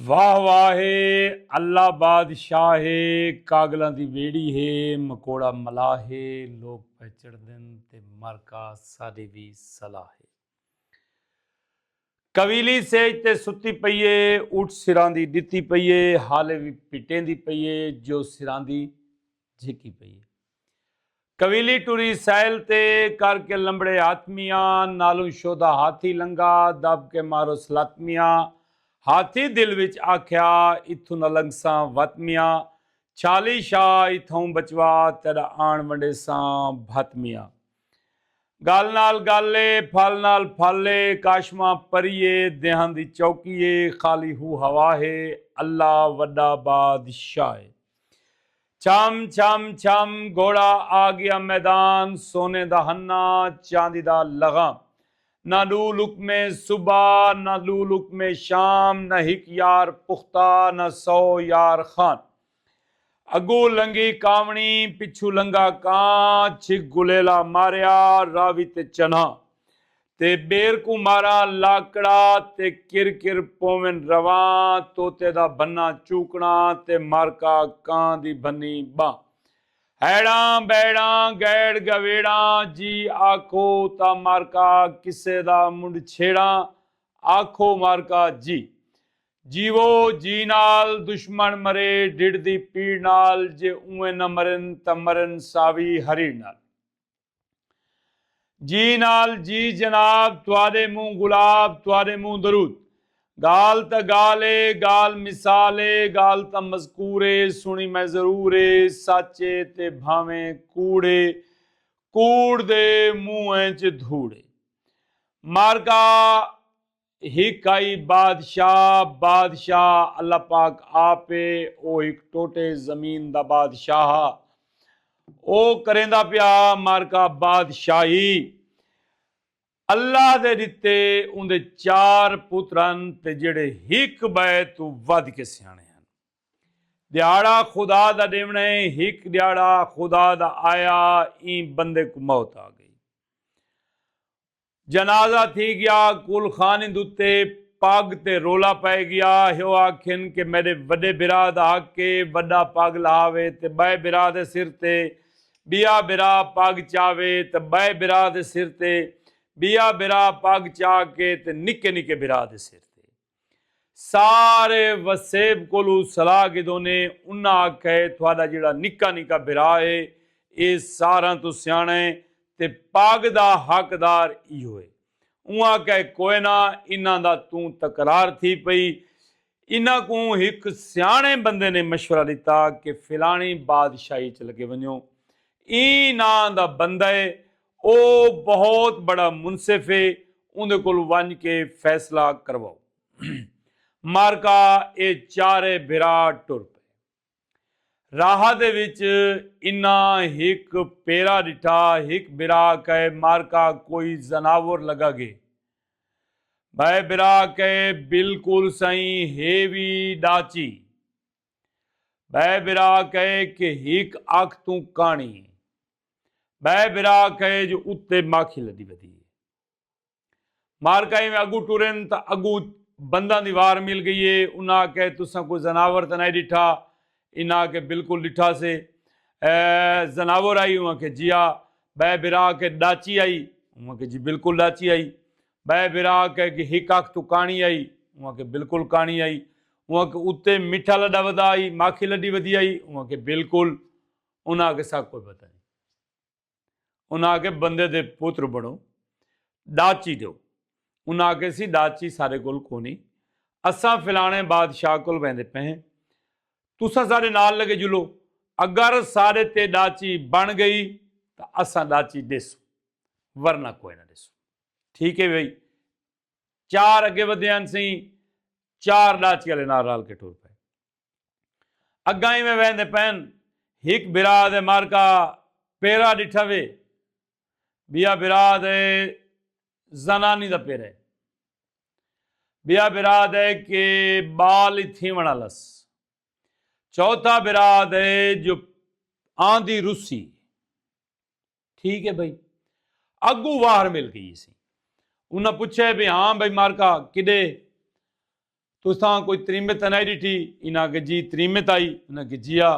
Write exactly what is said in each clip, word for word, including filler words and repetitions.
واہ واہ ہے، اللہ بادشاہ ہے، کاگلاں دی ویڑی ہے، مکوڑا ملاح ہے، لوگ پہ چڑھدن تے مارکا ساڈی وی صلاح ہے۔ کویلی سیج تے ستی پئی ہے، اٹھ سراندی ڈتی پئی ہے، حالے وی پٹیندی پئی ہے جو سراندی جھکی پئی ہے۔ کویلی ٹری سیل تے کر کے لمبڑے ہاتھ میاں، نالوں شودا ہاتھی لنگا، دب کے مارو سلات میاں۔ ہاتھی دل وچ آکھیا، اتھوں نہ لنگساں وت میاں، چھالی شاہ اتھوں بچوا، تیڈا آن ونڈیساں بھت میاں۔ گل نال گل اے، پھل نال پھل اے، کاشماں پری اے، دیہاں دی چوکی اے، خالی ہو ہوا ہے، اللہ وڈا بادشاہ اے۔ چھم چھم چھم گھوڑا آ گیا میدان، سونے دا ہنا، چاندی دا لغام۔ نہ ڈو لقمے صبح، نہ ڈو لقمے شام، نہ ہک یار پختہ، نہ سو یار خان۔ اگو لنگھی کاوݨی، پچھو لنگھا کاں، چھک گلیلا ماریا، راوی تے چنہاں۔ تے ٻیر کوں ماراں لاکڑا، تے کر کر پوون رواں، طوطے دا بھناں چوکݨا، تے مارکا کاں دی بھنی ٻاں۔ ہیڑاں ٻیڑاں، گیڑ گویڑاں، جی آکھو تاں مارکا کسے دا منڈھ چھیڑاں، آکھو مارکا جی۔ جیوو جی نال، دشمن مرے ڈھڈ دی پیڑ نال، جے اونویں نہ مرن تاں مرن ساوی ہریڑ نال۔ جی نال جی جناب، تہاݙے منہ گلاب، تہاݙے منہ درود۔ ڳالھ تاں ڳالھ اے، ڳالھ مثال اے، ڳالھ تاں مذکور اے، سݨی میں ضرور اے، سچ اے تے بھانویں کوڑ اے، کوڑ دے منہ اچ دھوڑ اے۔ مارکا ہک ہئی بادشاہ، بادشاہ اللہ پاک آپ ہے، او ہک ٹوٹے زمین دا بادشاہ ہا۔ او کریندا پیا مارکا بادشاہی۔ اللہ دے ݙتے اوندے چار پتر ہن تے جیڑھے ہک ٻئے توں ودھ کے سیاݨے ہن۔ ݙیہاڑا خدا دا ݙیوݨے، ہک ݙیہاڑا خدا دا آیا، ایں بندے کوں موت آ ڳئی۔ جنازہ تھی گیا، کل خانی دتے پگ تے رولا پئے گیا۔ ہیو آکھن کہ میݙے وݙے بھرا دا حق ہے، وݙا پگ لہاوے تے ٻئے بھرا دے سر تے، ٻیا بھرا پگ چاوے تے ٻئے بھرا دے سر تے، ٻیا بھرا پگ چا کے تے نکے نکے بھرا دے سر تے۔ سارے وسیب کولوں صلاح گھدونے، انہاں آکھے، تہاݙا جیڑھا نکا نکا بھرا ہے، اے ساراں توں سیاݨا ہے تے پڳ دا حقدار ایہو ہے۔ اوں آکھے، کوئے نہ، انہاں دا توں تکرار تھی پئی۔ انہاں کوں ہک سیاݨے بندے نے مشورہ ݙتا کہ فلاݨی بادشاہی چ لڳے ونڄو، ایں ناں دا بندہ ہے، او بہت بڑا منصف ہے، اوندے کول ونڄ کے فیصلہ کرواؤ۔ مارکا اے چارے بھرا ٹر پئے۔ راہ دے وچ انہاں ہک پیرا ݙٹھا، ہک بھرا کہے، مارکا کوئی زناور لڳا ڳئے۔ ٻئے بھرا کہے، بالکل سئیں، ہے وی ݙاچی۔ ٻئے بھرا کہے کہ ہک اکھ توں کاݨی ہے۔ ٻئے بھرا کہے جو اتے ماکھی لݙی ودی ہے۔ مارکا ایویں اڳوں ٹرن تاں اڳوں بنداں دی وار مل ڳئی ہے۔ انہاں آکھے، تساں کوئی زناور تاں نئیں ݙٹھا؟ انہاں آکھے، بالکل ݙٹھا سے۔ اے، زناور آئی؟ انہاں آکھے، جی ہا۔ ٻئے بھرا آکھے، ݙاچی آئی؟ انہاں آکھے، جی بالکل ݙاچی آئی۔ ٻئے بھرا آکھے کہ ہک اکھ توں کاݨی آئی؟ انہاں آکھے، بالکل کاݨی آئی۔ انہاں آکھے، اتے مٹھا لݙا ودا آئی، ماکھی لݙی ودی آئی؟ انہاں آکھے، بالکل۔ انہاں آکھے، ساکوں کوئی پتہ نئیں۔ انہاں آکھے، بندے دے پتر بݨو، ݙاچی ݙیو۔ انہاں آکھے سی، ݙاچی ساݙے کول کونی، اساں فلاݨے بادشاہ کول ویندے پئے ہیں، تساں ساݙے نال لڳے جلو، اگر ساݙے تے ݙاچی بݨ ڳئی تاں اساں ݙاچی ݙیسوں، ورنہ کوئی نہ ݙیسوں۔ ٹھیک ہے بھئی، چار اڳے ودھے ہن سئیں، چار ݙاچی والے نال رل کے ٹر پئے۔ اڳاں ایویں ویندے پئن، ہک بھرا دے مارکا پیرا ݙٹھا وے، ٻیا بھرا دے زنانی دا پیرا ہے، ٻیا بھرا دے کہ ٻال ہی تھیوݨ آلس، چوتھا بھرا دے جو آندی رسی۔ ٹھیک ہے بھائی، اڳوں واہر مل ڳئی سی۔ انہاں پچھے بھی، ہاں بھائی مارکا کݙے؟ تساں کوئی تریمت نائی ڈٹھی؟ انہاں آکھیا جی تریمت آئی۔ انہاں آکھیا جی ہا۔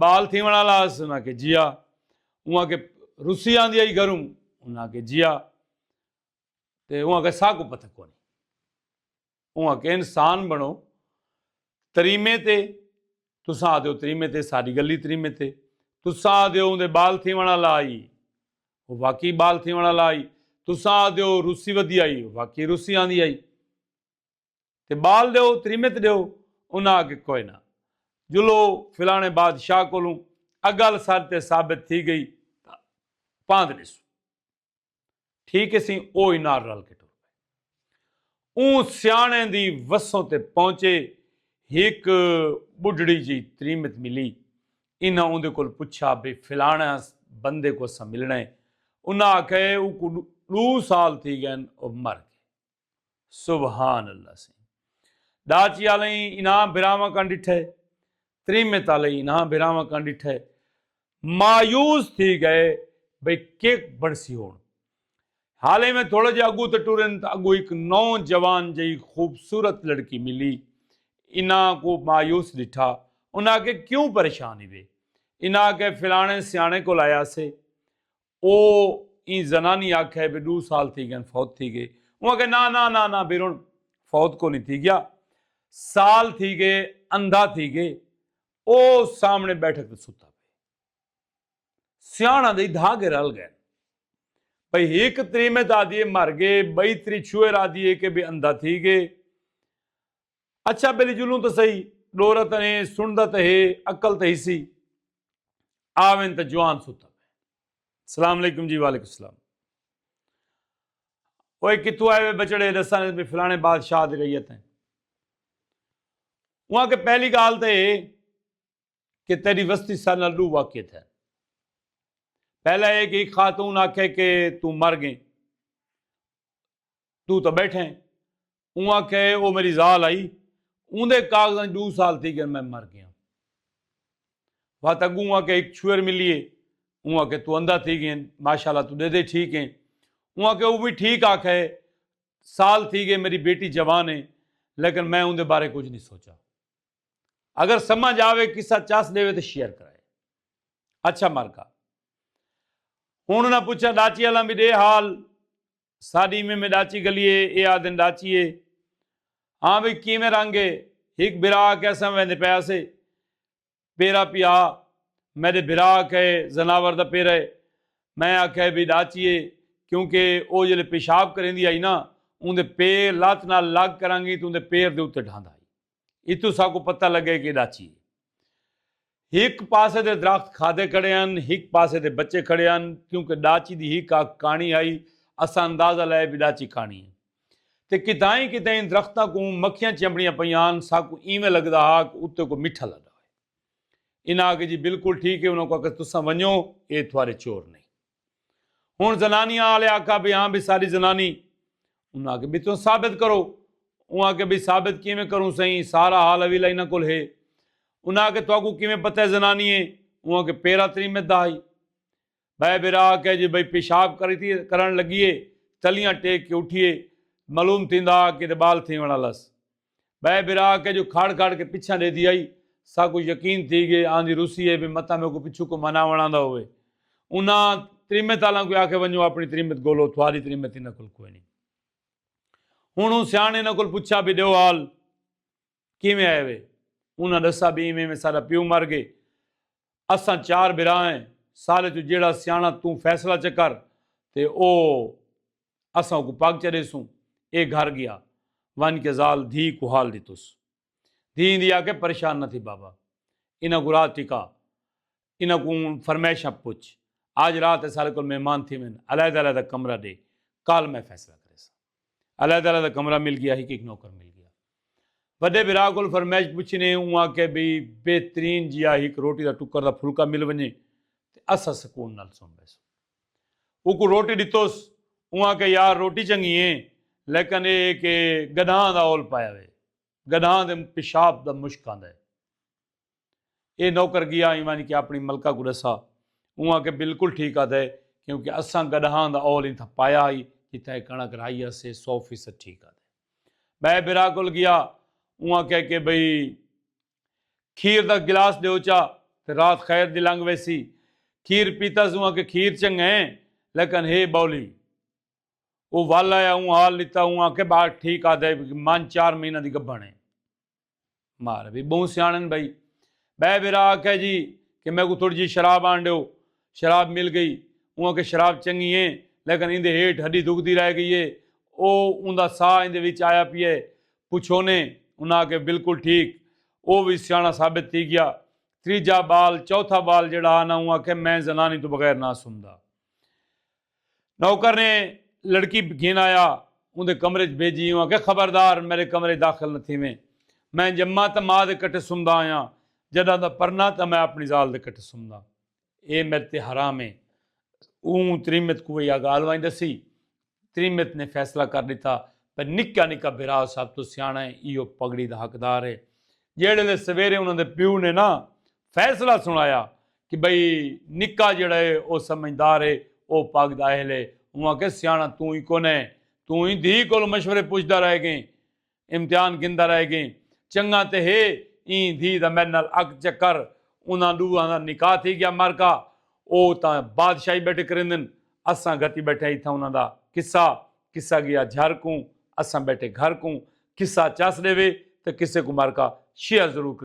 بال تھیوݨ والا ہس؟ انہاں آکھیا جی ہا۔ اوں آکھیا روسی آندی آئی گھروں؟ انہاں آکھیا جی ہا۔ تے اوں آکھیا ساکوں پتہ کونی۔ اوں آکھیا انسان بݨو، تریمت اے، تساں آہدے ہو تریمت اے، ساݙی گلی تریمت اے۔ تساں آہدے ہو اوندے بال تھیوݨ والا ہئی، او واقعی بال تھیوݨ والا ہئی۔ تساں آہدے ہو روسی ودی آئی، او واقعی روسی آندی آئی۔ تے بال ݙیو، تریمت ݙیو۔ انہاں آکھیا کوئے نہ، جلو فلاݨے بادشاہ کولوں، اے ڳل ساݙے تے ثابت تھی ڳئی تاں پاند ݙیسوں۔ ٹھیک ہے سئیں، او انہاں رل کے ٹر پئے۔ اوں سیاݨے دی وسوں تے پہنچے، ہک ٻڈھڑی جئی تریمت ملی۔ انہاں اوندے کول پچھا بھئی فلاݨے بندے کوں اساں ملݨا ہے۔ انہاں آکھیا اوکوں ݙو سال تھی ڳئن، او مر ڳئے۔ سبحان اللہ سئیں۔ ݙاچی آلیں انہاں بھراواں کن ݙٹھے، تریمت آلیں انہاں بھراواں کن ݙٹھے، مایوس تھی ڳئے بھئی کیک بݨسی ہوݨ۔ حالیں میں تھوڑا جہا اڳوں تے ٹرن تاں اڳوں ہک نوجوان جئی خوبصورت لڑکی ملی۔ انہاں کوں مایوس ݙٹھا۔ انہاں آکھیا کیوں پریشان ہیوے؟ انہاں آکھیا فلاݨے سیاݨے کول آیا سے، او ایں زنانی آکھیا ہے بھئی ݙو سال تھی ڳئن فوت تھی ڳئے۔ اوں آکھیا نہ نہ نہ نہ بھیرݨ، فوت کونی تھی ڳیا، سال تھی ڳئے، اندھا تھی ڳئے۔ او سامݨے ٻیٹھک تے ستا پئے۔ سیاݨاں دے دھاڳے رل ڳئن۔ بھئی ہک تریمت آہدی ہے مر ڳئے، ٻئی تریچھوئر آہدی ہے کہ بھئی اندھا تھی ڳئے۔ اچھا بھلی جلوں تاں سہی، ݙورہ تاں ہے، سݨدا تاں ہے، عقل تاں ہیسی۔ آون تاں جوان ستا پئے۔ السلام علیکم جی۔ وعلیکم السلام۔ اوئے کتھوں آئے وے بچڑے؟ ݙساں بھئی فلاݨے بادشاہ دی رعیت ہیں۔ اوں آکھیا پہلی ڳالھ تاں اے کہ تیݙی وستی ساݙے نال ݙو واقعے تھئن۔ پہلا اے کہ ہک خاتون آکھے کہ توں مر ڳئیں، توں تاں ٻیٹھیں۔ اوں آکھے او میݙی ذال ہئی، اوندے کاغذاں ݙو سال تھی ڳئن میں مر ڳیاں۔ وت اڳوں آکھے ہک چھوہر ملی ہے، اوں آکھے توں اندھا تھی ڳئیں، ماشاءاللہ توں ݙیدھے ٹھیک ہیں۔ اوں آکھے او وی ٹھیک آکھے، سال تھی ڳئے میݙی بیٹی جوان ہے، لیکن میں اوندے بارے کجھ نہیں سوچا۔ اگر سمجھ آوے، قصہ چس ݙیوے تے شیئر کرائے۔ اچھا مر ڳا۔ ہݨ انہاں پچھا ݙاچی آلاں بھئی ݙے حال، ساݙی ایویں میں ݙاچی گھلی ہے، اے آہدن ݙاچی ہے۔ ہاں بھئی کیویں رنگ ہے؟ ہک بھرا آکھیا اساں ویندے پئے ہاسے، پیرا پیا، میݙے بھرا آکھے زناور دا پیرا ہے۔ میں آکھیا بھئی ݙاچی ہے، کیونکہ او جیلے پیشاب کریندی آئی نا، اوندے پیر لت نال لڳ کرانگی تاں اوندے پیر دے اتے ڈھاندا ہئی۔ اتوں ساکوں پتہ لڳے کہ ݙاچی ہے۔ ہک پاسے دے درخت کھادے کھڑے ہن، ہک پاسے دے بچے کھڑے ہن، کیونکہ ݙاچی دی ہک اکھ کاݨی ہئی، اساں اندازہ لائے بھئی ݙاچی کاݨی ہے۔ تے کتھائیں کتھائیں درختاں کوں مکھیاں چنبڑیاں پئیاں ہن، ساکوں ایویں لڳدا ہا کہ اتے کوئی مٹھا لݙا ہوئے۔ انہاں آکھیا جی بالکل ٹھیک ہے، انہاں کوں آکھیا تساں ونڄو، اے تہاݙے چور نہیں۔ ہݨ زنانیاں آلے آکھا بھئی ہاں بھئی ساݙی زنانی۔ انہاں آکھیا بھئی تساں ثابت کرو۔ اوں آکھیا بھئی ثابت کیویں کروں سئیں، سارا حال حویلہ انہاں کول ہے۔ انہاں آکھیا تہاکوں کیویں پتہ ہے زنانی ہے؟ اوں آکھیا پیرا تریمت دا ہئی۔ ٻئے بھرا آکھیا جی بھئی پیشاب کری تھی، کرݨ لڳی ہے، تلیاں ٹیک کے اٹھی ہے، معلوم تھیندا ہا کیتے ٻال تھیوݨ آلا ہس۔ ٻئے بھرا آکھیا جو کھڑ کھڑ کے پچھاں ݙیہدی آئی، ساکوں یقین تھی ڳئے آندی روسی ہے بھئی متاں میکوں پچھوں کوئی مناوݨ آندا ہووے۔ انہاں تریمت آلاں کوں آکھیا ونڄو اپݨی تریمت ڳولو، تہاݙی تریمت انہاں کول کوئنی۔ ہݨ اوں سیاݨے انہاں کول پچھا بھئی ݙیو حال کیویں آئے وے؟ انہاں ݙسا بھئی ایویں ایویں ساݙا پیو مر ڳئے، اساں چار بھرا ہیں، سارے چوں جیڑھا سیاݨا توں فیصلہ چا کر تے او اساں اوکوں پڳ چا ݙیسوں۔ اے گھر ڳیا، ونڄ کے ذال دھی کوں حال ݙتس۔ دھی ایندی آکھے پریشان نہ تھی بابا، انہاں کوں راہ ٹکا، انہاں کوں فرمائشاں پچھ، اڄ رات اساݙے کول مہمان تھیون، علیحدہ علیحدہ کمرہ ݙے، کل میں فیصلہ کریساں۔ علیحدہ علیحدہ کمرہ مل ڳیا، ہک ہک نوکر مل ڳیا۔ وݙے بھرا کول فرمائش پچھنے، اوں آکھیا بھئی بہترین جیا ہک روٹی دا ٹکر دا پھلکا مل ونڄے تے اساں سکون نال سم ٻیسوں۔ اوکوں روٹی ݙتس، اوں آکھیا یار روٹی چنڳی ہے لیکن اے کہ گݙاہاں دا اول پایا وے، گݙاہاں دے پیشاب دا مشک آندا ہے۔ اے نوکر ڳیا ایں ونڄ کے اپݨی ملکہ کوں ݙسا۔ اوں آکھیا بالکل ٹھیک آہدے، کیونکہ اساں گݙاہاں دا اول اتھاں پایا ہئی، جتھاں اے کݨک راہی ہاسے، سو فیصد ٹھیک آہدے۔ ٻئے بھرا کول ڳیا، اوں آکھیا کہ بھئی کھیر دا گلاس ݙیو چا تے رات خیر دی لنگھ ویسی۔ کھیر پیتس، اوں آکھیا کھیر چنڳے لیکن ہے ٻولی۔ او ول آیا، اوں حال ݙتا، اوں آکھیا ٻال ٹھیک آہدے، من چار مہینہ دی ڳبھݨ ہے۔ مار بھی ٻہوں سیاݨن بھائی۔ ٻئے بھرا آکھیا جی کہ میکوں تھوڑی جی شراب آن ݙیو۔ شراب مل ڳئی۔ اوں آکھیا شراب چنڳی ہے لیکن ایندے ہیٹھ ہݙی دکھدی رہ ڳئی ہے۔ او اوندا ساہ ایندے وچ آیا پیا ہے۔ پچھونے؟ انہاں آکھیا بالکل ٹھیک۔ او وی سیاݨا ثابت تھی ڳیا۔ تریجھا ٻال، چوتھا ٻال جیڑھا ہا نا، اوں آکھیا میں زنانی توں بغیر نہ سمدا۔ نوکر نے لڑکی گھن آیا، اوندے کمرے اچ بھیجی، اوں آکھیا خبردار میݙے کمرے اچ داخل نہ تھیویں۔ میں ڄماں تاں ماء دے کٹھے سمدا آیاں، جݙاں دا پرنا تاں میں اپݨی ذال دے کٹھے سمداں۔ اے میݙے تے حرام ہے۔ اوں تریمت کوں ایہا ڳالھ وائیں ݙسی۔ تریمت نے فیصلہ کر ݙتا۔ پر نکا نکا بھرا سب توں سیاݨا ہے، ایہو پڳڑی دا حقدار ہے۔ جیڑھے لے سویرے انہاں دے پیو نے نا فیصلہ سݨایا کہ بھئی نکا جیڑھا ہے او سمجھدار ہے، او پڳ دا اہل ہے۔ اوں آکھیا سیاݨا توں ہی کون ہے، توں ہی دھی کولوں مشورے پچھدا رہ ڳئیں، امتحان گھندا رہ ڳئیں۔ چنڳا تے ہے ایں دھی دا میݙے نال اڳ چکر۔ انہاں ݙوہاں دا نکاح تھی ڳیا مرکا۔ او تاں بادشاہی ٻیٹھے کریندن، اساں گھتی ٻیٹھے اتھاں انہاں دا قصہ۔ قصہ ڳیا جھر کوں، اساں ٻیٹھے گھر کوں۔ قصہ چس ݙیوے تے قصے کوں مرکا شیئر ضرور